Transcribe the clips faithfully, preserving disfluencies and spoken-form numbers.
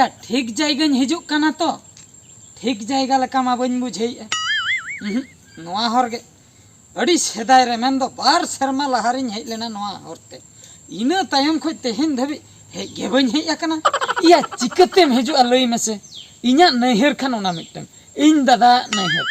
ᱴᱷᱤᱠ ᱡᱟᱭᱜᱟᱧ ᱦᱤᱡᱩᱜ ᱠᱟᱱᱟ ᱛᱚ? ᱴᱷᱤᱠ ᱡᱟᱭᱜᱟ ᱞᱮᱠᱟ ᱢᱟ ᱵᱟᱹᱧ ᱵᱩᱡᱷᱟᱹᱣᱮᱫᱼᱟ᱾ ᱩᱦᱩᱸ, ᱱᱚᱣᱟ ᱦᱚᱨ ᱜᱮ᱾ ᱟᱹᱰᱤ ᱥᱮᱫᱟᱭ ᱨᱮ, ᱢᱮᱱᱫᱚ ᱵᱟᱨ ᱥᱮᱨᱢᱟ ᱞᱟᱦᱟ ᱨᱤᱧ ᱦᱮᱡ ᱞᱮᱱᱟ ᱱᱚᱣᱟ ᱦᱚᱨ ᱛᱮ᱾ ᱤᱱᱟᱹ ᱛᱟᱭᱚᱢ ᱠᱷᱚᱱ ᱛᱮᱦᱮᱧ ᱫᱷᱟᱹᱵᱤᱡ ᱦᱮᱡ ᱜᱮ ᱵᱟᱹᱧ ᱦᱮᱡ ᱟᱠᱟᱱᱟ᱾ ᱤᱭᱟ, ᱪᱤᱠᱟᱹᱛᱮᱢ ᱦᱤᱡᱩᱜᱼᱟ, ᱞᱟᱹᱭ ᱢᱮᱥᱮ? ᱤᱧᱟᱹᱜ ᱱᱟᱹᱭᱦᱟᱹᱨ ᱠᱷᱟᱱ ᱚᱱᱟ ᱢᱤᱫᱴᱟᱝ, ᱤᱧ ᱫᱟᱫᱟ ᱱᱟᱹᱭᱦᱟᱹᱨ᱾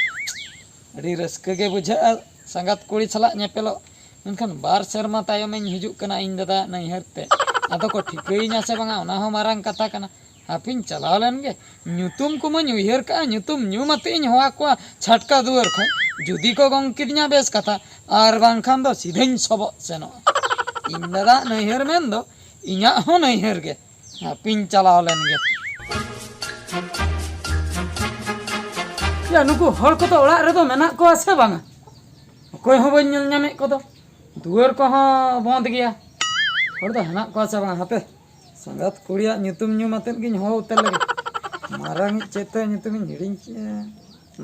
ᱟᱹᱰᱤ ᱨᱟᱹᱥᱠᱟᱹ ᱜᱮ ᱵᱩᱡᱷᱟᱹᱜᱼᱟ ᱥᱟᱸᱜᱟᱛ ᱠᱩᱲᱤ ᱥᱟᱞᱟᱜ ᱧᱮᱯᱮᱞᱚᱜ, ᱢᱮᱱᱠᱷᱟᱱ ᱵᱟᱨ ᱥᱮᱨᱢᱟ ᱛᱟᱭᱚᱢᱤᱧ ᱦᱤᱡᱩᱜ ᱠᱟᱱᱟ ᱤᱧ ᱫᱟᱫᱟ ᱱᱟᱹᱭᱦᱟᱹᱨ ᱛᱮ᱾ ᱟᱫᱚ ᱠᱚ ᱴᱷᱤᱠᱟᱹᱭᱤᱧᱟ ᱥᱮ ᱵᱟᱝᱟ, ᱚᱱᱟ ᱦᱚᱸ ᱢᱟᱨᱟᱝ ᱠᱟᱛᱷᱟ ᱠᱟᱱᱟ᱾ ᱦᱟᱯᱮᱧ ᱪᱟᱞᱟᱣ ᱞᱮᱱ ᱜᱮ᱾ ᱧᱩᱛᱩᱢ ᱠᱚᱢᱟᱧ ᱩᱭᱦᱟᱹᱨ ᱠᱟᱜᱼᱟ, ᱧᱩᱛᱩᱢ ᱧᱩᱢ ᱟᱛᱮ ᱤᱧ ᱦᱚᱦᱚ ᱟᱠᱚᱣᱟ ᱪᱷᱟᱴᱠᱟ ᱫᱩᱣᱟᱹᱨ ᱠᱷᱚᱱ᱾ ᱡᱩᱫᱤ ᱠᱚ ᱜᱚᱝ ᱠᱤᱫᱤᱧᱟ, ᱵᱮᱥ ᱠᱟᱛᱷᱟ, ᱟᱨ ᱵᱟᱝᱠᱷᱟᱱ ᱫᱚ ᱥᱤᱫᱷᱟᱹᱧ ᱥᱚᱵᱚᱜ ᱥᱮᱱᱚᱜᱼᱟ᱾ ᱤᱧ ᱫᱟᱫᱟ ᱱᱟᱹᱭᱦᱟᱹᱨ ᱢᱮᱱ ᱫᱚ ᱤᱧᱟᱹᱜ ᱦᱚᱸ ᱱᱟᱹᱭᱦᱟᱹᱨ ᱜᱮ᱾ ᱦᱟᱯᱮᱧ ᱪᱟᱞᱟᱣ ᱞᱮᱱ ᱜᱮ᱾ ᱭᱟ, ᱱᱩᱠᱩ ᱦᱚᱲ ᱠᱚᱫᱚ ᱚᱲᱟᱜ ᱨᱮᱫᱚ ᱢᱮᱱᱟᱜ ᱠᱚᱣᱟ ᱥᱮ ᱵᱟᱝᱟ? ᱚᱠᱚᱭ ᱦᱚᱸ ᱵᱟᱹᱧ ᱧᱮᱞ ᱧᱟᱢᱮᱫ ᱠᱚᱫᱚ᱾ ᱫᱩᱣᱟᱹᱨ ᱠᱚᱦᱚᱸ ᱵᱚᱸᱫᱽ ᱜᱮᱭᱟ᱾ ᱦᱚᱲ ᱫᱚ ᱦᱮᱱᱟᱜ ᱠᱚᱣᱟ ᱥᱮ ᱵᱟᱝᱟ? ᱦᱟᱯᱮ, ᱥᱟᱸᱜᱟᱛ ᱠᱩᱲᱤᱭᱟᱜ ᱧᱩᱛᱩᱢ ᱧᱩᱢ ᱟᱛᱮᱫ ᱜᱤᱧ ᱦᱚᱦᱚ ᱩᱛᱟᱹᱨ ᱞᱮᱜᱮ᱾ ᱢᱟᱨᱟᱝᱤᱡ ᱪᱮᱫ ᱛᱟᱭ ᱧᱩᱛᱩᱢᱤᱧ ᱦᱤᱲᱤᱧ ᱠᱮᱜᱼᱟ᱾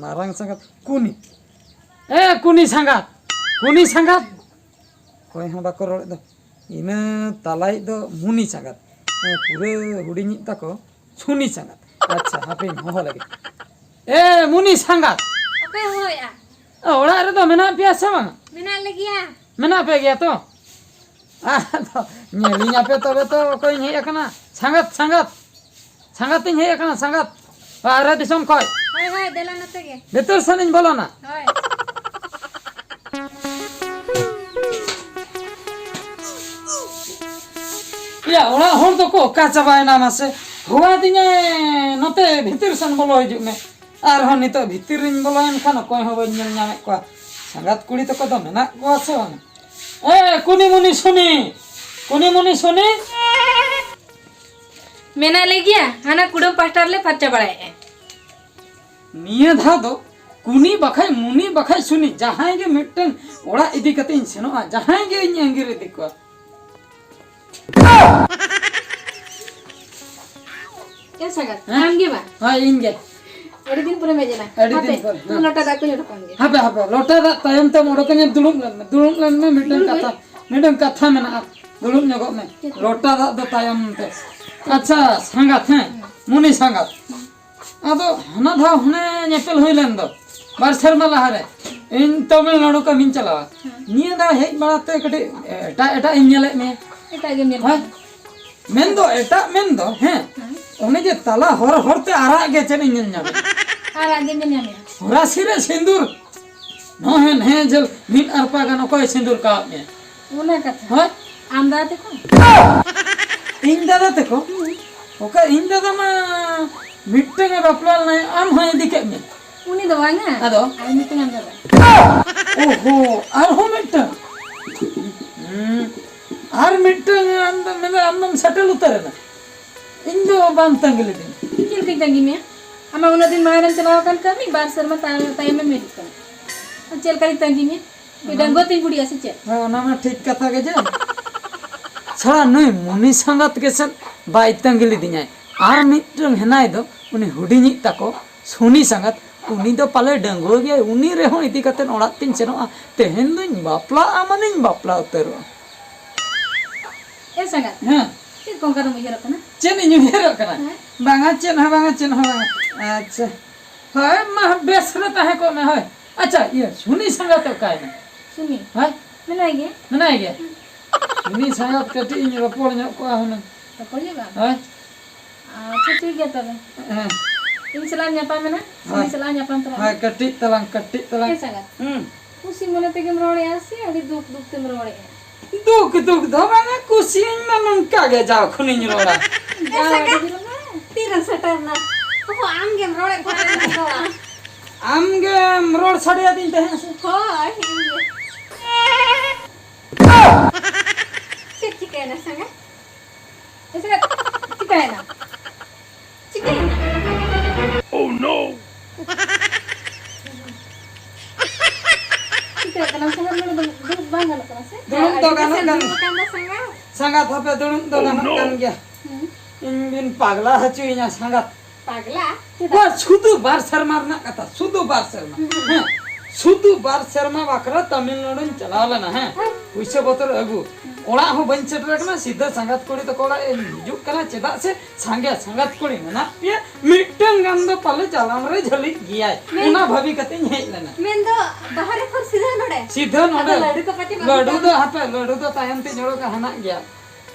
ᱢᱟᱨᱟᱝ ᱥᱟᱸᱜᱟᱛ ᱠᱩᱱᱤ᱾ ᱮ, ᱠᱩᱱᱤ ᱥᱟᱸᱜᱟᱛ, ᱠᱩᱱᱤ ᱥᱟᱸᱜᱟᱛ᱾ ᱚᱠᱚᱭ ᱦᱚᱸ ᱵᱟᱠᱚ ᱨᱚᱲᱮᱫ ᱫᱚ᱾ ᱤᱱᱟᱹ ᱛᱟᱞᱟᱭᱤᱡ ᱫᱚ ᱢᱩᱱᱤ ᱥᱟᱸᱜᱟᱛ᱾ ᱦᱮᱸ, ᱯᱩᱨᱟᱹ ᱦᱩᱰᱤᱧᱤᱡ ᱛᱟᱠᱚ ᱥᱩᱱᱤ ᱥᱟᱸᱜᱟᱛ᱾ ᱟᱪᱪᱷᱟ, ᱦᱟᱯᱮᱧ ᱦᱚᱦᱚ ᱞᱮᱜᱮ᱾ ᱮ, ᱢᱩᱱᱤ ᱥᱟᱸᱜᱟᱛ᱾ ᱚᱠᱚᱭ ᱦᱚᱦᱚᱭᱮᱜᱼᱟ? ᱚ, ᱚᱲᱟᱜ ᱨᱮᱫᱚ ᱢᱮᱱᱟᱜ ᱯᱮᱭᱟ ᱥᱮ ᱵᱟᱝ? ᱢᱮᱱᱟᱜ ᱞᱮᱜᱮᱭᱟ᱾ ᱢᱮᱱᱟᱜ ᱯᱮ ᱜᱮᱭᱟ ᱛᱚ? ᱟᱫᱚ ᱧᱮᱞᱤᱧ ᱟᱯᱮ ᱛᱚᱵᱮ ᱛᱚ ᱚᱠᱚᱭᱤᱧ ᱦᱮᱡ ᱟᱠᱟᱱᱟ᱾ ᱥᱟᱸᱜᱟᱛ, ᱥᱟᱸᱜᱟᱛ᱾ ᱥᱟᱸᱜᱟᱛᱤᱧ ᱦᱮᱡ ᱟᱠᱟᱱᱟ, ᱥᱟᱸᱜᱟᱛ᱾ ᱵᱟᱦᱨᱮ ᱫᱤᱥᱚᱢ ᱠᱷᱚᱡ᱾ ᱦᱳᱭ, ᱦᱳᱭ, ᱫᱮᱞᱟ ᱱᱚᱛᱮ ᱜᱮ᱾ ᱵᱷᱤᱛᱤᱨ ᱥᱮᱱᱤᱧ ᱵᱚᱞᱚᱱᱟ᱾ ᱦᱳᱭ᱾ ᱭᱟ, ᱚᱲᱟᱜ ᱦᱚᱲ ᱫᱚᱠᱚ ᱚᱠᱟ ᱪᱟᱵᱟᱭᱮᱱᱟ ᱢᱟᱥᱮ? ᱦᱚᱦᱚᱣᱟᱫᱤᱧᱟᱭ, "ᱱᱚᱛᱮ ᱵᱷᱤᱛᱤᱨ ᱥᱮᱱ ᱵᱚᱞᱚ ᱦᱤᱡᱩᱜ ᱢᱮ᱾" ᱟᱨᱦᱚᱸ ᱱᱤᱛᱚᱜ ᱵᱷᱤᱛᱤᱨ ᱨᱤᱧ ᱵᱚᱞᱚᱭᱮᱱ ᱠᱷᱟᱱ ᱚᱠᱚᱭ ᱦᱚᱸ ᱵᱟᱹᱧ ᱧᱮᱞ ᱧᱟᱢᱮᱫ ᱠᱚᱣᱟ᱾ ᱥᱟᱸᱜᱟᱛ ᱠᱩᱲᱤ ᱛᱟᱠᱚ ᱫᱚ ᱢᱮᱱᱟᱜ ᱠᱚᱣᱟ ᱥᱮ ᱵᱟᱝ? ᱮ, ᱠᱩᱱᱤ ᱢᱩᱱᱤ ᱥᱩᱱᱤ, ᱠᱩᱱᱤ ᱢᱩᱱᱤ ᱥᱩᱱᱤ᱾ ᱢᱮᱱᱟᱜ ᱞᱮᱜᱮᱭᱟ, ᱦᱟᱱᱟ ᱠᱩᱰᱟᱹᱢ ᱯᱟᱥᱴᱟ ᱨᱮᱞᱮ ᱯᱷᱟᱨᱪᱟ ᱵᱟᱲᱟᱭᱮᱫᱼᱟ᱾ ᱱᱤᱭᱟᱹ ᱫᱷᱟᱣ ᱫᱚ ᱠᱩᱱᱤ ᱵᱟᱠᱷᱟᱡ ᱢᱩᱱᱤ ᱵᱟᱠᱷᱟᱡ ᱥᱩᱱᱤ, ᱡᱟᱦᱟᱸᱭ ᱜᱮ ᱢᱤᱫᱴᱟᱝ ᱚᱲᱟᱜ ᱤᱫᱤ ᱠᱟᱛᱮ ᱤᱧ ᱥᱮᱱᱚᱜᱼᱟ, ᱡᱟᱦᱟᱸᱭ ᱜᱮ ᱤᱧ ᱟᱸᱜᱤᱨ ᱤᱫᱤ ᱠᱚᱣᱟ᱾ ᱮ ᱥᱟᱸᱜᱟᱛ, ᱦᱮᱸ? ᱟᱢ ᱜᱮ ᱵᱟ? ᱦᱳᱭ, ᱤᱧ ᱜᱮ᱾ ᱟᱹᱰᱤ ᱫᱤᱱ ᱯᱚᱨᱮᱢ ᱦᱮᱡ ᱮᱱᱟ᱾ ᱟᱹᱰᱤ ᱦᱟᱯᱮ, ᱫᱤᱱ ᱯᱚᱨᱮ, ᱛᱩ ᱦᱮᱸ᱾ ᱞᱚᱴᱟ ᱫᱟᱜ ᱠᱚᱧ ᱚᱰᱚᱠᱟᱢ ᱜᱮ᱾ ᱦᱟᱯᱮ, ᱦᱟᱯᱮ, ᱞᱚᱴᱟ ᱫᱟᱜ ᱛᱟᱭᱚᱢ ᱛᱮᱢ ᱚᱰᱚᱠᱟᱹᱧᱟ, ᱫᱩᱲᱩᱵ ᱞᱮᱱ ᱢᱮ, ᱫᱩᱲᱩᱵ ᱞᱮᱱ ᱢᱮ, ᱢᱤᱫᱴᱟᱝ ᱫᱩᱲᱩᱵ ᱠᱟᱛᱷᱟ, ᱢᱮ᱾ ᱢᱤᱫᱴᱟᱝ ᱠᱟᱛᱷᱟ ᱢᱮᱱᱟᱜᱼᱟ, ᱫᱩᱲᱩᱵ ᱧᱚᱜᱚᱜ ᱢᱮ᱾ ᱪᱮᱫ? ᱞᱚᱴᱟ ᱫᱟᱜ ᱫᱚ ᱛᱟᱭᱚᱢ ᱛᱮ᱾ ᱟᱪᱪᱷᱟ, ᱥᱟᱸᱜᱟᱛ, ᱦᱮᱸ, ᱢᱩᱱᱤ ᱥᱟᱸᱜᱟᱛ᱾ ᱟᱫᱚ ᱦᱟᱱᱟ ᱫᱷᱟᱣ ᱦᱟᱱᱮ ᱧᱮᱯᱮᱞ ᱦᱩᱭ ᱞᱮᱱ ᱫᱚ, ᱵᱟᱨ ᱥᱮᱨᱢᱟ ᱞᱟᱦᱟᱨᱮ, ᱤᱧ ᱛᱟᱢᱤᱞᱱᱟᱲᱩ ᱠᱟᱹᱢᱤᱧ ᱪᱟᱞᱟᱣᱟ᱾ ᱦᱮᱸ᱾ ᱱᱤᱭᱟᱹ ᱫᱷᱟᱣ ᱦᱮᱡ ᱵᱟᱲᱟᱛᱮ ᱠᱟᱹᱴᱤᱡ ᱮᱴᱟᱜ ᱮᱴᱟᱜ ᱤᱧ ᱧᱮᱞᱮᱫ ᱢᱮᱭᱟ᱾ ᱮᱴᱟᱜ ᱜᱮ ᱧᱮᱞ ᱦᱳᱭ᱾ ᱠᱟᱱᱟ᱾ ᱢᱮᱱᱫᱚ ᱮᱴᱟᱜ ᱢᱮᱱᱫᱚ, ᱦᱮᱸ, ᱦᱮᱸ᱾ ᱚᱱᱮ ᱡᱮ ᱛᱟᱞᱟ ᱦᱚᱨ ᱦᱚᱨ ᱛᱮ ᱟᱨᱟᱜ ᱜᱮ ᱪᱮᱫ ᱤᱧ ᱧᱮᱞ ᱧᱟᱢᱮᱫ? ᱟᱨᱟᱜ ᱜᱮ ᱧᱮᱞ ᱧᱟᱢᱮᱫ᱾ ᱦᱚᱨᱟᱥᱤ ᱨᱮ ᱥᱤᱸᱫᱩᱨ᱾ ᱱᱚᱜᱼᱚᱭ ᱦᱮᱸ ᱡᱷᱟᱹᱞ ᱢᱤᱫ ᱟᱨᱯᱟ ᱜᱟᱱ ᱚᱠᱚᱭ ᱥᱤᱸᱫᱩᱨ ᱠᱟᱣᱟᱫ ᱢᱮᱭᱟ? ᱚᱱᱟ ᱠᱟᱛᱷᱟ᱾ ᱦᱳᱭ᱾ ᱟᱢ ᱫᱟᱫᱟ ᱛᱟᱠᱚ? ᱤᱧ ᱫᱟᱫᱟ ᱛᱟᱠᱚ? ᱦᱩᱸ᱾ ᱚᱠᱟ ᱤᱧ ᱫᱟᱫᱟ ᱢᱟ ᱢᱤᱫᱴᱟᱝ ᱮ ᱵᱟᱯᱞᱟ ᱞᱮᱱᱟᱭ, ᱟᱢ ᱦᱚᱸᱭ ᱤᱫᱤ ᱠᱮᱫ ᱢᱮᱭᱟ᱾ ᱩᱱᱤ ᱫᱚ ᱵᱟᱝᱟ᱾ ᱟᱫᱚ? ᱟᱨ ᱢᱤᱫᱴᱟᱝ ᱟᱢ ᱫᱟᱫᱟ᱾ ᱳᱦᱳ, ᱟᱨᱦᱚᱸ ᱢᱤᱫᱴᱟᱝ? ᱦᱩᱸ᱾ ᱟᱨ ᱢᱤᱫᱴᱟᱝ ᱟᱢ ᱫᱚ ᱢᱮᱱᱫᱟ ᱟᱢ ᱫᱚᱢ ᱥᱮᱴᱮᱞ ᱩᱛᱟᱹᱨ ᱮᱱᱟ᱾ ᱤᱧ ᱫᱚ ᱵᱟᱢ ᱛᱟᱺᱜᱤ ᱞᱤᱫᱤᱧᱟ᱾ ᱪᱮᱫ ᱞᱮᱠᱟᱧ ᱛᱟᱺᱜᱤ ᱢᱮᱭᱟ? ᱟᱢᱟᱜ ᱩᱱᱟᱹᱜ ᱫᱤᱱ ᱢᱟᱲᱟᱝ ᱨᱮᱢ ᱪᱟᱞᱟᱣ ᱟᱠᱟᱱ ᱠᱟᱹᱢᱤ, ᱵᱟᱨ ᱥᱮᱨᱢᱟ ᱛᱟᱭᱚᱢ, ᱛᱟᱭᱚᱢᱮᱢ ᱦᱤᱡᱩᱜ ᱠᱟᱱᱟ᱾ ᱟᱨ ᱪᱮᱫ ᱞᱮᱠᱟᱧ ᱛᱟᱺᱜᱤ ᱢᱮᱭᱟ? ᱰᱟᱺᱜᱩᱣᱟᱹ ᱛᱤᱧ ᱵᱩᱰᱷᱤᱜᱼᱟ ᱥᱮ ᱪᱮᱫ? ᱦᱮᱸ, ᱚᱱᱟ ᱢᱟ ᱴᱷᱤᱠ ᱠᱟᱛᱷᱟ ᱜᱮ ᱡᱮ᱾ ᱪᱷᱟᱲᱟ ᱱᱩᱭ ᱢᱩᱱᱤ ᱥᱟᱸᱜᱟᱛ ᱜᱮ ᱥᱮᱫ ᱵᱟᱭ ᱛᱟᱺᱜᱤ ᱞᱤᱫᱤᱧᱟᱭ᱾ ᱟᱨ ᱢᱤᱫᱴᱟᱝ ᱦᱮᱱᱟᱭ ᱫᱚ, ᱩᱱᱤ ᱦᱩᱰᱤᱧᱤᱡ ᱛᱟᱠᱚ, ᱥᱩᱱᱤ ᱥᱟᱸᱜᱟᱛ, ᱩᱱᱤ ᱫᱚ ᱯᱟᱞᱮ ᱰᱟᱺᱜᱩᱣᱟᱹ ᱜᱮᱭᱟᱭ, ᱩᱱᱤ ᱨᱮᱦᱚᱸ ᱤᱫᱤ ᱠᱟᱛᱮᱫ ᱚᱲᱟᱜ ᱛᱤᱧ ᱥᱮᱱᱚᱜᱼᱟ᱾ ᱛᱮᱦᱮᱧ ᱫᱚᱧ ᱵᱟᱯᱞᱟᱜᱼᱟ ᱢᱟᱱᱮᱧ ᱵᱟᱯᱞᱟ ᱩᱛᱟᱹᱨᱚᱜᱼᱟ᱾ ᱮ ᱥᱟᱸᱜᱟᱛ, ᱦᱮᱸ᱾ ᱪᱮᱫ ᱠᱚ ᱚᱱᱠᱟ ᱫᱚᱢ ᱩᱭᱦᱟᱹᱨᱚᱜ ᱠᱟᱱᱟ? ᱪᱮᱫ ᱤᱧ ᱩᱭᱦᱟᱹᱨᱚᱜ ᱠᱟᱱᱟ? ᱦᱮᱸ? ᱵᱟᱝᱟ, ᱪᱮᱫ ᱦᱚᱸ ᱵᱟᱝᱟ, ᱪᱮᱫ ᱦᱚᱸ ᱵᱟᱝᱟ᱾ ᱟᱪᱪᱷᱟ᱾ ᱦᱳᱭ, ᱢᱟ ᱵᱮᱥ ᱨᱮ ᱛᱟᱦᱮᱸ ᱠᱚᱜ ᱢᱮ, ᱦᱳᱭ᱾ ᱟᱪᱪᱷᱟ, ᱤᱭᱟᱹ, ᱥᱩᱱᱤ ᱥᱟᱸᱜᱟᱛ ᱚᱠᱟᱭᱮᱱᱟ? ᱥᱩᱱᱤ? ᱦᱳᱭ? ᱢᱮᱱᱟᱭ ᱜᱮᱭᱟ᱾ ᱢᱮᱱᱟᱭ ᱜᱮᱭᱟ? ᱥᱩᱱᱤ ᱥᱟᱸᱜᱟᱛ ᱠᱟᱹᱴᱤᱡ ᱤᱧ ᱨᱚᱯᱚᱲ ᱧᱚᱜ ᱠᱚᱜᱼᱟ ᱦᱩᱱᱟᱹᱝ᱾ ᱨᱚᱯᱚᱲ ᱧᱚᱜ ᱟᱢ? ᱦᱳᱭ᱾ ᱟᱪᱪᱷᱟ, ᱴᱷᱤᱠ ᱜᱮᱭᱟ ᱛᱚᱵᱮ᱾ ᱦᱮᱸ᱾ ᱤᱧ ᱥᱟᱞᱟᱜ ᱧᱟᱯᱟᱢ ᱮᱱᱟ, ᱥᱩᱱᱤ ᱦᱳᱭ᱾ ᱥᱟᱞᱟᱜ ᱧᱟᱯᱟᱢ ᱛᱚᱨᱟ᱾ ᱦᱳᱭ, ᱠᱟᱹᱴᱤᱡ ᱛᱟᱞᱟᱝ, ᱠᱟᱹᱴᱤᱡ ᱛᱟᱞᱟᱝ᱾ ᱦᱮᱸ ᱥᱟᱸᱜᱟᱛ᱾ ᱦᱩᱸ᱾ ᱠᱩᱥᱤ ᱢᱚᱱᱮ ᱛᱮᱜᱮᱢ ᱨᱚᱲᱮᱜᱼᱟ ᱥᱮ ᱟᱹᱰᱤ ᱫᱩᱠ ᱫᱩᱠ ᱛᱮᱢ ᱨᱚᱲᱮᱜᱼᱟ? ᱫᱩᱠ ᱫᱩᱠ ᱫᱚ ᱵᱟᱝᱟ, ᱠᱩᱥᱤᱭᱟᱹᱧ ᱢᱟ ᱱᱚᱝᱠᱟ ᱜᱮ ᱡᱟᱣ ᱠᱷᱚᱱᱤᱧ ᱨᱚᱲᱟ᱾ ᱡᱟᱣ ᱟᱹᱰᱤ ᱫᱤᱱ ᱢᱟ᱾ ᱛᱤᱨᱮᱢ ᱥᱮᱴᱮᱨ ᱮᱱᱟ? ᱚᱦᱚ, ᱟᱢ ᱜᱮᱢ ᱨᱚᱲᱮᱫ ᱛᱟᱦᱮᱸ ᱫᱚ᱾ ᱟᱢ ᱜᱮᱢ ᱨᱚᱲ ᱥᱟᱰᱮᱭᱟᱫᱤᱧ ᱛᱟᱦᱮᱸᱫ ᱥᱮ? ᱦᱳᱭ, ᱤᱧ ᱜᱮ᱾ ᱪᱮᱫ ᱪᱤᱠᱟᱹᱭᱮᱱᱟ ᱥᱟᱸᱜᱮ? ᱮ ᱥᱟᱸᱜᱮ, ᱪᱤᱠᱟᱹᱭᱮᱱᱟ? ᱪᱤᱠᱟᱹᱭᱮᱱᱟ? Oh no! ᱪᱤᱠᱟᱹᱜ ᱠᱟᱱᱟ? ᱥᱟᱸᱜᱟᱛ ᱱᱚᱰᱮ ᱫᱚ ᱫᱩᱲᱩᱵ ᱵᱟᱝ ᱜᱟᱱᱚᱜ ᱠᱟᱱᱟ ᱥᱮ? ᱫᱩᱲᱩᱵ ᱫᱚ ᱟᱹᱰᱤ ᱜᱟᱱᱚᱜ ᱵᱮᱥ ᱠᱟᱱ ᱫᱩᱲᱩᱵ ᱜᱮᱭᱟ᱾ ᱟᱠᱟᱱ ᱫᱚ ᱥᱟᱸᱜᱟᱛ᱾ ᱥᱟᱸᱜᱟᱛ, ᱦᱟᱯᱮ ᱫᱩᱲᱩᱵ ᱫᱚ ᱜᱟᱱᱚᱜ ᱠᱟᱱ ᱜᱮᱭᱟ᱾ ᱦᱩᱸ᱾ ᱤᱧ ᱵᱤᱱ ᱯᱟᱜᱽᱞᱟ ᱦᱚᱪᱚᱭᱤᱧᱟ ᱥᱟᱸᱜᱟᱛ᱾ ᱯᱟᱜᱽᱞᱟ? ᱪᱮᱫᱟᱜ? ᱵᱟᱥ, ᱥᱩᱫᱷᱩ ᱵᱟᱨ ᱥᱮᱨᱢᱟ ᱨᱮᱱᱟᱜ ᱠᱟᱛᱷᱟ, ᱥᱩᱫᱷᱩ ᱵᱟᱨ ᱥᱮᱨᱢᱟ᱾ ᱦᱩᱸ᱾ ᱦᱮᱸ᱾ ᱥᱩᱫᱷᱩ ᱵᱟᱨ ᱥᱮᱨᱢᱟ ᱵᱟᱠᱷᱨᱟ ᱛᱟᱢᱤᱞᱱᱟᱲᱩᱧ ᱪᱟᱞᱟᱣ ᱞᱮᱱᱟ, ᱦᱮᱸ, ᱦᱮᱸ᱾ ᱯᱩᱭᱥᱟᱹ ᱵᱚᱛᱚᱨ ᱟᱹᱜᱩ᱾ ᱚᱲᱟᱜ ᱦᱚᱸ ᱵᱟᱹᱧ ᱥᱮᱴᱮᱨ ᱟᱠᱟᱱᱟ, ᱥᱤᱫᱷᱟᱹ ᱥᱟᱸᱜᱟᱛ ᱠᱩᱲᱤ ᱛᱟᱠᱚ ᱚᱲᱟᱜ ᱤᱧ ᱦᱤᱡᱩᱜ ᱠᱟᱱᱟ᱾ ᱪᱮᱫᱟᱜ ᱥᱮ ᱥᱟᱸᱜᱮ ᱥᱟᱸᱜᱟᱛ ᱠᱩᱲᱤ ᱢᱮᱱᱟᱜ ᱯᱮᱭᱟ, ᱢᱤᱫᱴᱟᱝ ᱜᱟᱱ ᱫᱚ ᱯᱟᱞᱮ ᱪᱟᱞᱟᱢ ᱨᱮ ᱡᱷᱟᱹᱞᱤᱜ ᱜᱮᱭᱟᱭ, ᱢᱮᱱ- ᱚᱱᱟ ᱵᱷᱟᱵᱤ ᱠᱟᱛᱮᱧ ᱦᱮᱡ ᱞᱮᱱᱟ᱾ ᱢᱮᱱᱫᱚ ᱵᱟᱦᱨᱮ ᱠᱷᱚᱱ ᱥᱤᱫᱷᱟᱹ ᱱᱚᱰᱮ? ᱥᱤᱫᱷᱟᱹ ᱱᱚᱰᱮ᱾ ᱟᱫᱚ ᱞᱟᱹᱰᱩ ᱠᱚ ᱯᱟᱪᱮ ᱵᱟᱹᱧ ᱞᱟᱹᱰᱩ ᱡᱚᱢ? ᱫᱚ ᱦᱟᱯᱮ, ᱞᱟᱹᱰᱩ ᱫᱚ ᱛᱟᱭᱚᱢ ᱛᱮᱧ ᱚᱰᱚᱠᱟ, ᱦᱮᱱᱟᱜ ᱜᱮᱭᱟ᱾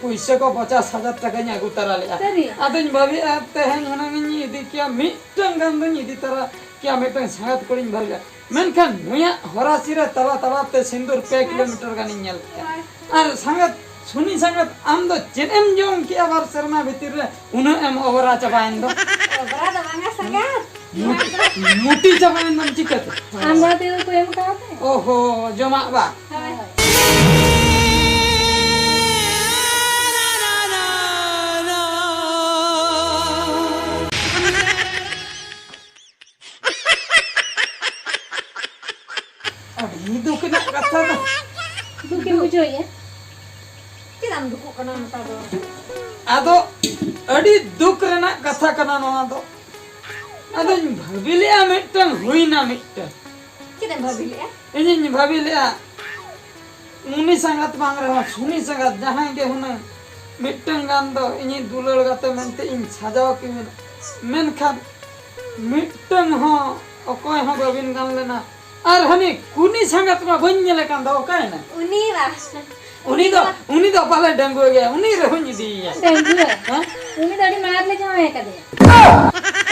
ᱯᱩᱭᱥᱟᱹ ᱠᱚ ᱯᱚᱪᱟᱥ ᱦᱟᱡᱟᱨ ᱴᱟᱠᱟᱧ ᱟᱹᱜᱩ ᱛᱟᱨᱟ ᱞᱮᱫᱼᱟ᱾ ᱥᱟᱹᱨᱤ? ᱟᱫᱚᱧ ᱵᱷᱟᱵᱤᱭᱮᱫᱼᱟ, ᱛᱮᱦᱮᱧ ᱦᱩᱱᱟᱹᱝ ᱤᱧ ᱤᱫᱤ ᱠᱮᱭᱟ, ᱢᱤᱫᱴᱟᱝ ᱜᱟᱱ ᱫᱚᱧ ᱤᱫᱤ ᱛᱟᱨᱟ ᱠᱮᱭᱟ, ᱢᱤᱫᱴᱟᱝ ᱥᱟᱸᱜᱟᱛ ᱠᱩᱲᱤᱧ ᱵᱷᱟᱵᱤᱭᱮᱫᱼᱟ᱾ ᱢᱮᱱᱠᱷᱟᱱ ᱱᱩᱭᱟᱜ ᱦᱚᱨᱟᱥᱤ ᱨᱮ ᱛᱟᱞᱟ ᱛᱟᱞᱟᱛᱮ ᱥᱤᱸᱫᱩᱨ ᱯᱮ ᱠᱤᱞᱳᱢᱤᱴᱟᱨ ᱜᱟᱱᱤᱧ ᱧᱮᱞ ᱠᱮᱫᱼᱟ᱾ ᱟᱨ ᱥᱟᱸᱜᱟᱛ, ᱥᱩᱱᱤ ᱥᱟᱸᱜᱟᱛ, ᱟᱢ ᱫᱚ ᱪᱮᱫ ᱮᱢ ᱡᱚᱢ ᱠᱮᱜᱼᱟ ᱵᱟᱨ ᱥᱮᱨᱢᱟ ᱵᱷᱤᱛᱤᱨ ᱨᱮ, ᱩᱱᱟᱹᱜ ᱮᱢ ᱚᱵᱚᱨᱟ ᱪᱟᱵᱟᱭᱮᱱ ᱫᱚ? ᱚᱵᱚᱨᱟ ᱫᱚ ᱵᱟᱝᱟ ᱥᱟᱸᱜᱟᱛ᱾ ᱢᱩᱴ-, ᱢᱩᱴᱤ ᱪᱟᱵᱟᱭᱮᱱ ᱫᱚᱢ ᱪᱤᱠᱟᱹᱛᱮ? ᱟᱢ ᱫᱚ ᱛᱤᱨᱮ ᱠᱚ ᱮᱢ ᱠᱟᱣᱟ ᱯᱮ? ᱚᱦᱚ, ᱡᱚᱢᱟᱜ ᱵᱟ᱾ ᱦᱳᱭ᱾ ᱟᱹᱰᱤ ᱫᱩᱠ ᱨᱮᱱᱟᱜ ᱠᱟᱛᱷᱟ ᱫᱚ᱾ ᱫᱩᱠᱮᱢ ᱵᱩᱡᱷᱟᱹᱣᱮᱫᱼᱟ? ᱪᱮᱫᱟᱜ ᱮᱢ ᱫᱩᱠᱩᱜ ᱠᱟᱱᱟ ᱱᱮᱛᱟᱨ ᱫᱚ? ᱟᱫᱚ ᱟᱹᱰᱤ ᱫᱩᱠ ᱨᱮᱱᱟᱜ ᱠᱟᱛᱷᱟ ᱠᱟᱱᱟ ᱱᱚᱣᱟ ᱫᱚ᱾ ᱟᱫᱚᱧ ᱵᱷᱟᱹᱵᱤ ᱞᱮᱜᱼᱟ ᱢᱤᱫᱴᱟᱝ ᱦᱩᱭᱱᱟ ᱢᱤᱫᱴᱟᱝ᱾ ᱪᱮᱫ ᱮᱢ ᱵᱷᱟᱹᱵᱤ ᱞᱮᱜᱼᱟ? ᱤᱧᱤᱧ ᱵᱷᱟᱹᱵᱤ ᱞᱮᱜᱼᱟ ᱩᱱᱤ ᱥᱟᱸᱜᱟᱛ ᱵᱟᱝ ᱨᱮᱦᱚᱸ ᱥᱩᱱᱤ ᱥᱟᱸᱜᱟᱛ ᱡᱟᱦᱟᱸᱭ ᱜᱮ ᱦᱩᱱᱟᱹᱝ ᱢᱤᱫᱴᱟᱝ ᱜᱟᱱ ᱫᱚ ᱤᱧᱤᱡ ᱫᱩᱞᱟᱹᱲ ᱜᱟᱛᱮ ᱢᱮᱱᱛᱮ ᱤᱧ ᱥᱟᱡᱟᱣ ᱠᱤᱱᱟ᱾ ᱢᱮᱱᱠᱷᱟᱱ ᱢᱤᱫᱴᱟᱝ ᱦᱚᱸ ᱚᱠᱚᱭ ᱦᱚᱸ ᱵᱟᱹᱵᱤᱱ ᱜᱟᱱ ᱞᱮᱱᱟ᱾ ᱟᱨ ᱦᱟᱹᱱᱤ ᱠᱩᱱᱤ ᱥᱟᱸᱜᱟᱛ ᱢᱟ ᱵᱟᱹᱧ ᱧᱮᱞᱮ ᱠᱟᱱ ᱫᱚ, ᱚᱠᱟᱭᱮᱱᱟ? ᱩᱱᱤ ᱵᱟ᱾ ᱩᱱᱤ ᱫᱚ, ᱩᱱᱤ ᱫᱚ ᱯᱟᱞᱮ ᱰᱟᱺᱜᱩᱣᱟᱹ ᱜᱮᱭᱟ, ᱩᱱᱤ ᱨᱮᱦᱚᱸᱧ ᱤᱫᱤᱭᱮᱭᱟ᱾ ᱰᱟᱺᱜᱩᱣᱟᱹ? ᱦᱮᱸ? ᱩᱱᱤ ᱫᱚ ᱟᱹᱰᱤ ᱢᱟᱲᱟᱝ ᱨᱮᱞᱮ ᱡᱟᱶᱟᱭ ᱟᱠᱟᱫᱮᱭᱟ᱾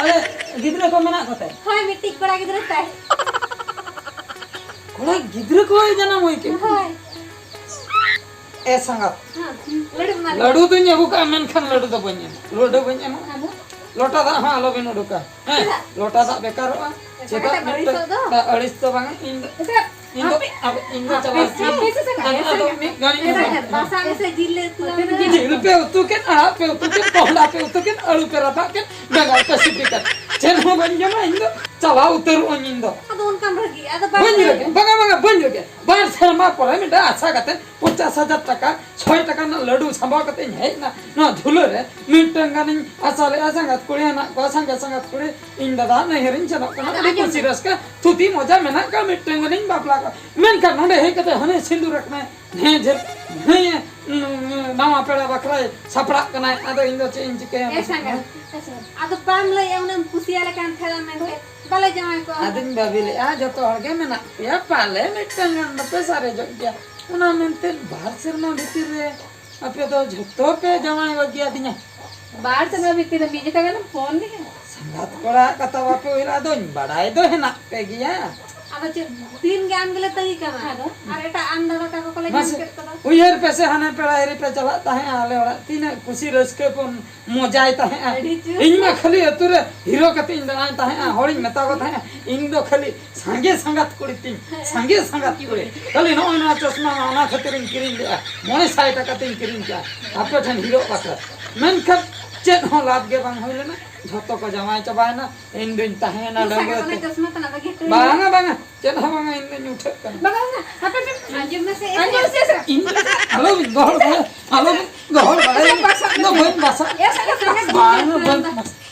ᱟᱞᱮ ᱜᱤᱫᱽᱨᱟᱹ ᱠᱚ ᱢᱮᱱᱟᱜ ᱠᱚᱛᱮ? ᱦᱳᱭ, ᱢᱤᱫᱴᱤᱡ ᱠᱚᱲᱟ ᱜᱤᱫᱽᱨᱟᱹ ᱛᱟᱭ᱾ ᱠᱚᱲᱟ ᱜᱤᱫᱽᱨᱟᱹ ᱠᱚ ᱡᱟᱱᱟᱢ ᱦᱩᱭ ᱠᱮᱫ? ᱦᱳᱭ᱾ ᱮ ᱥᱟᱸᱜᱟᱛ᱾ ᱦᱮᱸ, ᱞᱟᱹᱰᱩ ᱢᱟ ᱞᱟᱹᱰᱩ ᱫᱚᱧ ᱟᱹᱜᱩ ᱠᱟᱜᱼᱟ, ᱢᱮᱱᱠᱷᱟᱱ ᱞᱟᱹᱰᱩ ᱫᱚ ᱵᱟᱹᱧ ᱮᱢᱟ᱾ ᱞᱟᱹᱰᱩ ᱵᱟᱹᱧ ᱮᱢᱟ᱾ ᱟᱫᱚ? ᱞᱚᱴᱟ ᱫᱟᱜ ᱦᱚᱸ ᱟᱞᱚᱵᱤᱱ ᱩᱰᱩᱠᱟ᱾ ᱦᱮᱸ, ᱪᱮᱫᱟᱜ? ᱞᱚᱴᱟ ᱫᱟᱜ ᱵᱮᱠᱟᱨᱚᱜᱼᱟ᱾ ᱪᱮᱫᱟᱜ ᱪᱮᱫᱟᱜ ᱮᱢ ᱢᱤᱫᱴᱟᱝ ᱟᱹᱲᱤᱥᱚᱜ ᱫᱚ? ᱟᱹᱲᱤᱥ ᱫᱚ ᱵᱟᱝᱟ, ᱤᱧ ᱫᱚ, ᱤᱧ ᱫᱚ, ᱟᱯᱮ, ᱤᱧ ᱫᱚ ᱟᱯᱮ, ᱪᱟᱞᱟᱜ ᱟᱯᱮ, ᱥᱟᱱᱟᱧᱟ᱾ ᱟᱯᱮ ᱥᱮ ᱥᱟᱸᱜᱟᱛ, ᱟᱫᱚ, ᱟᱫᱚ ᱥᱟᱸᱜᱟᱛ᱾ ᱢᱤᱫ ᱜᱷᱟᱹᱲᱤᱡ ᱪᱮᱫᱟᱜ ᱦᱚᱸ ᱵᱟᱝ᱾ ᱵᱟᱥᱟ ᱢᱮᱥᱟ ᱡᱤᱞ ᱞᱮ ᱩᱛᱩ ᱞᱟᱝ ᱡᱤᱞ ᱯᱮ ᱩᱛᱩ ᱠᱮᱫ, ᱟᱲᱟᱜ ᱯᱮ ᱩᱛᱩ ᱠᱮᱫ, ᱠᱚᱸᱦᱰᱟ ᱯᱮ ᱩᱛᱩ ᱠᱮᱫ, ᱟᱹᱞᱩ ᱯᱮ ᱨᱟᱯᱟᱜ ᱠᱮᱫ, ᱵᱮᱸᱜᱟᱲ ᱯᱮ ᱥᱤᱯᱤ ᱠᱮᱫ᱾ ᱪᱮᱫ ᱦᱚᱸ ᱵᱟᱹᱧ ᱡᱚᱢᱟ ᱤᱧ ᱫᱚ, ᱪᱟᱞᱟᱣ ᱩᱛᱟᱹᱨᱚᱜ ᱟᱹᱧ ᱤᱧ ᱫᱚ᱾ ᱟᱫᱚ ᱚᱱᱠᱟᱱ ᱵᱷᱟᱹᱜᱤ, ᱟᱫᱚ ᱵᱟᱝ ᱵᱟᱹᱧ ᱵᱷᱟᱹᱜᱤ᱾ ᱨᱟᱹᱜᱤ, ᱵᱟᱝᱟ, ᱵᱟᱝᱟ, ᱵᱟᱹᱧ ᱨᱟᱹᱜᱤ᱾ ᱵᱟᱨ ᱥᱮᱨᱢᱟ ᱯᱚᱨᱮ ᱢᱤᱫᱴᱟᱝ ᱟᱥᱟ ᱠᱟᱛᱮ ᱯᱚᱧᱪᱟᱥ ᱦᱟᱡᱟᱨ ᱴᱟᱠᱟ, ᱥᱚᱭ ᱴᱟᱠᱟ ᱨᱮᱱᱟᱜ ᱞᱟᱹᱰᱩ ᱥᱟᱢᱵᱟᱣ ᱠᱟᱛᱮ ᱤᱧ ᱦᱮᱡ ᱮᱱᱟ ᱱᱚᱣᱟ ᱫᱷᱩᱞᱟᱹ ᱨᱮ᱾ ᱢᱤᱫᱴᱟᱝ ᱜᱟᱱᱤᱧ ᱟᱥᱟ ᱞᱮᱫᱼᱟ, ᱥᱟᱸᱜᱟᱛ ᱠᱩᱲᱤ ᱦᱮᱱᱟᱜ ᱠᱚᱣᱟ, ᱥᱟᱸᱜᱮ ᱥᱟᱸᱜᱟᱛ ᱠᱩᱲᱤ, ᱤᱧ ᱫᱟᱫᱟ ᱱᱟᱹᱭᱦᱟᱹᱨᱤᱧ ᱥᱮᱱᱚᱜ ᱠᱟᱱᱟ, ᱟᱫᱚ ᱟᱹᱰᱤ ᱟᱸᱡᱚᱢ ᱠᱩᱥᱤ ᱢᱮ᱾ ᱨᱟᱹᱥᱠᱟᱹ, ᱛᱷᱩᱛᱤ ᱢᱚᱡᱟ ᱢᱮᱱᱟᱜ ᱠᱟᱜ, ᱢᱤᱫᱴᱟᱝ ᱜᱟᱱᱤᱧ ᱵᱟᱯᱞᱟ ᱠᱚᱜᱼᱟ᱾ ᱢᱮᱱᱠᱷᱟᱱ ᱱᱚᱰᱮ ᱦᱮᱡ ᱠᱟᱛᱮ ᱦᱟᱱᱮ ᱥᱤᱸᱫᱩᱨ ᱟᱠᱟᱱᱟᱭ, ᱦᱮᱸ ᱡᱮ, ᱦᱮᱸ, ᱱᱟᱣᱟ ᱯᱮᱲᱟ ᱵᱟᱠᱷᱨᱟᱭ ᱥᱟᱯᱲᱟᱜ ᱠᱟᱱᱟᱭ, ᱟᱫᱚ ᱤᱧ ᱫᱚ ᱪᱮᱫ ᱤᱧ ᱪᱤᱠᱟᱹᱭᱟ? ᱮ ᱥᱟᱸᱜᱟᱛ, ᱮ ᱥᱟᱸᱜᱟᱛ, ᱟᱫᱚ ᱵᱟᱢ ᱞᱟᱹᱭᱮᱜᱼᱟ ᱩᱱᱟᱹᱜ ᱮᱢ ᱠᱩᱥᱤᱭᱟᱞᱮ ᱠᱟᱱ ᱛᱟᱦᱮᱸᱫ ᱢᱮᱱᱛᱮ, ᱵᱟᱞᱮ ᱡᱟᱶᱟᱭ ᱠᱚᱣᱟ᱾ ᱟᱫᱚᱧ ᱵᱷᱟᱹᱵᱤ ᱞᱮᱫᱼᱟ, ᱡᱚᱛᱚ ᱦᱚᱲ ᱜᱮ ᱢᱮᱱᱟᱜ ᱯᱮᱭᱟ, ᱯᱟᱞᱮ ᱢᱤᱫᱴᱟᱝ ᱜᱟᱱ ᱫᱚᱯᱮ ᱥᱟᱨᱮᱡᱚᱜ ᱜᱮᱭᱟ, ᱚᱱᱟ ᱢᱮᱱᱛᱮ ᱵᱟᱨ ᱥᱮᱨᱢᱟ ᱵᱷᱤᱛᱤᱨ ᱨᱮ ᱟᱯᱮ ᱫᱚ ᱡᱷᱚᱛᱚ ᱯᱮ ᱡᱟᱶᱟᱭ ᱵᱟᱹᱜᱤᱭᱟᱫᱤᱧᱟ᱾ ᱵᱟᱨ ᱥᱮᱨᱢᱟ ᱵᱷᱤᱛᱤᱨ ᱨᱮ ᱢᱤᱫ ᱡᱚᱠᱷᱟ ᱜᱟᱱᱮᱢ ᱯᱷᱳᱱ ᱞᱮᱜᱼᱟ? ᱥᱟᱸᱜᱟᱛ ᱠᱚᱲᱟᱣᱟᱜ ᱠᱟᱛᱷᱟ ᱵᱟᱯᱮ ᱩᱭᱦᱟᱹᱨᱟ, ᱟᱫᱚᱧ ᱵᱟᱲᱟᱭ ᱫᱚ ᱦᱮᱱᱟᱜ ᱯᱮ ᱜᱮᱭᱟ᱾ ᱟᱫᱚ ᱪᱮᱫ ᱫᱤᱱ ᱜᱮ ᱟᱢ ᱜᱮᱞᱮ ᱛᱟᱺᱜᱤ ᱠᱟᱢᱟ? ᱟᱫᱚ? ᱟᱨ ᱮᱴᱟᱜ ᱟᱱ ᱫᱟᱫᱟ ᱛᱟᱠᱚ ᱠᱚᱞᱮ ᱧᱟᱢ ᱢᱟᱥᱮ, ᱠᱮᱫ ᱠᱚᱫᱚ? ᱩᱭᱦᱟᱹᱨ ᱯᱮᱥᱮ, ᱦᱟᱱᱮ ᱯᱮᱲᱟ ᱦᱤᱨᱤ ᱯᱮ ᱪᱟᱞᱟᱜ ᱛᱟᱦᱮᱸᱜᱼᱟ ᱟᱞᱮ ᱚᱲᱟᱜ, ᱛᱤᱱᱟᱹᱜ ᱠᱩᱥᱤ ᱨᱟᱹᱥᱠᱟᱹ ᱵᱚᱱ ᱢᱚᱡᱟᱭ ᱛᱟᱦᱮᱸᱜᱼᱟ᱾ ᱟᱹᱰᱤ ᱡᱳᱨ᱾ ᱤᱧ ᱢᱟ ᱠᱷᱟᱹᱞᱤ ᱟᱹᱛᱩ ᱨᱮ ᱦᱤᱨᱳ ᱠᱟᱛᱮ ᱤᱧ ᱫᱟᱬᱟᱭ ᱛᱟᱦᱮᱸᱜᱼᱟ, ᱦᱚᱲᱤᱧ ᱢᱮᱛᱟ ᱠᱚ ᱛᱟᱦᱮᱸᱜᱼᱟ, ᱤᱧ ᱫᱚ ᱠᱷᱟᱹᱞᱤ ᱥᱟᱸᱜᱮ ᱥᱟᱸᱜᱟᱛ ᱠᱩᱲᱤ ᱛᱤᱧ, ᱥᱟᱸᱜᱮ ᱥᱟᱸᱜᱟᱛ ᱠᱩᱲᱤ᱾ ᱠᱷᱟᱹᱞᱤ ᱱᱚᱜᱼᱚᱭ ᱱᱚᱣᱟ ᱪᱚᱥᱢᱟ ᱢᱟ ᱚᱱᱟ ᱠᱷᱟᱹᱛᱤᱨᱤᱧ ᱠᱤᱨᱤᱧ ᱞᱮᱜᱼᱟ, ᱢᱚᱬᱮ ᱥᱟᱭ ᱴᱟᱠᱟ ᱛᱤᱧ ᱠᱤᱨᱤᱧ ᱠᱮᱜᱼᱟ ᱟᱯᱮ ᱴᱷᱮᱱ ᱦᱤᱨᱳᱜ ᱵᱟᱠᱷᱨᱟ᱾ ᱢᱮᱱᱠᱷᱟᱱ ᱪᱮᱫ ᱦᱚᱸ ᱞᱟᱵᱷ ᱜᱮ ᱵᱟᱝ ᱦᱩᱭ ᱞᱮᱱᱟ, ᱡᱷᱚᱛᱚ ᱠᱚ ᱡᱟᱶᱟᱭ ᱪᱟᱵᱟᱭᱮᱱᱟ, ᱤᱧ ᱫᱩᱧ ᱛᱟᱦᱮᱸᱭᱮᱱᱟ ᱤᱧ ᱥᱟᱸᱜᱮ ᱰᱟᱺᱜᱩᱣᱟᱹ ᱚᱱᱟ ᱛᱮ᱾ ᱪᱚᱥᱢᱟ ᱛᱟᱱᱟᱜ ᱵᱟᱹᱜᱤ ᱦᱚᱴᱚ ᱟᱹᱧ ᱢᱮ᱾ ᱵᱟᱝᱟ, ᱵᱟᱝᱟ, ᱪᱮᱫ ᱦᱚᱸ ᱵᱟᱝᱟ, ᱤᱧ ᱫᱩᱧ ᱩᱴᱷᱟᱹᱜ ᱠᱟᱱᱟ᱾ ᱵᱟᱝᱟ, ᱵᱟᱝᱟ, ᱦᱟᱯᱮ, ᱦᱟᱯᱮ, ᱟᱸᱡᱚᱢ ᱢᱮᱥᱮ, ᱮ ᱥᱟᱸᱜᱮ᱾ ᱤᱧ, ᱟᱞᱚᱵᱤᱱ ᱜᱚᱦᱚᱲ ᱵᱟᱲᱟᱭᱟ, ᱟᱞᱚᱵᱤᱱ ᱜᱚᱦᱚᱲ ᱵᱟᱲᱟᱭᱟ᱾ ᱤᱧ ᱫᱚ ᱵᱟᱹᱧ ᱵᱟᱥᱟᱜ᱾ ᱮ ᱥᱟᱸᱜᱮ, ᱥᱟᱸᱜᱮ᱾ ᱵᱟᱝᱟ, ᱵᱟᱹᱧ ᱵᱟᱥᱟᱜ᱾